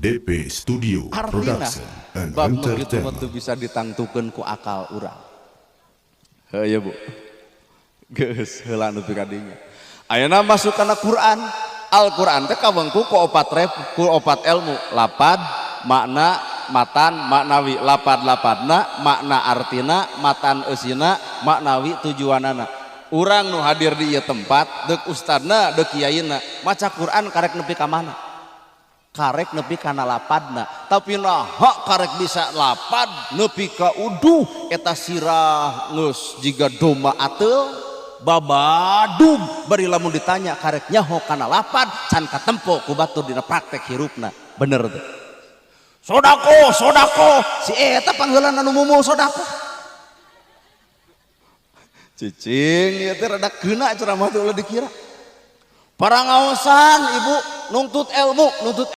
DP Studio Artina Production and bab nu kitu mah Entertainment. Teu bisa ditangtukeun ku akal urang. Heuh ya, Bu. Geus heula nepi ka dinya. Ayeuna masuk kana Quran. Al-Quran teh kawengku ku opat rep, ku opat ilmu, lapad, makna, matan, maknawi, lapad lapadna, makna artina, matan eusina, maknawi tujuanana. Urang nu hadir di ieu tempat, deuk ustadna, deuk kiaina, maca Quran karek nepi ka mana? Karek nepi kana lapadna. Tapi nah, karek bisa lapad nepi ka uduh eta sirah geus jiga domba ateul babadug, bari lamun ditanya karek nyaho kana lapad can katempo ku batur dina praktek hirupna. Bener tuh? Sodako, sodako, si eta pangheulana nu mumul sodako. Cicing ieu teh rada keuna ceramah teh, ulah dikira. Para ngaosan, ibu nuntut ilmu, nuntut.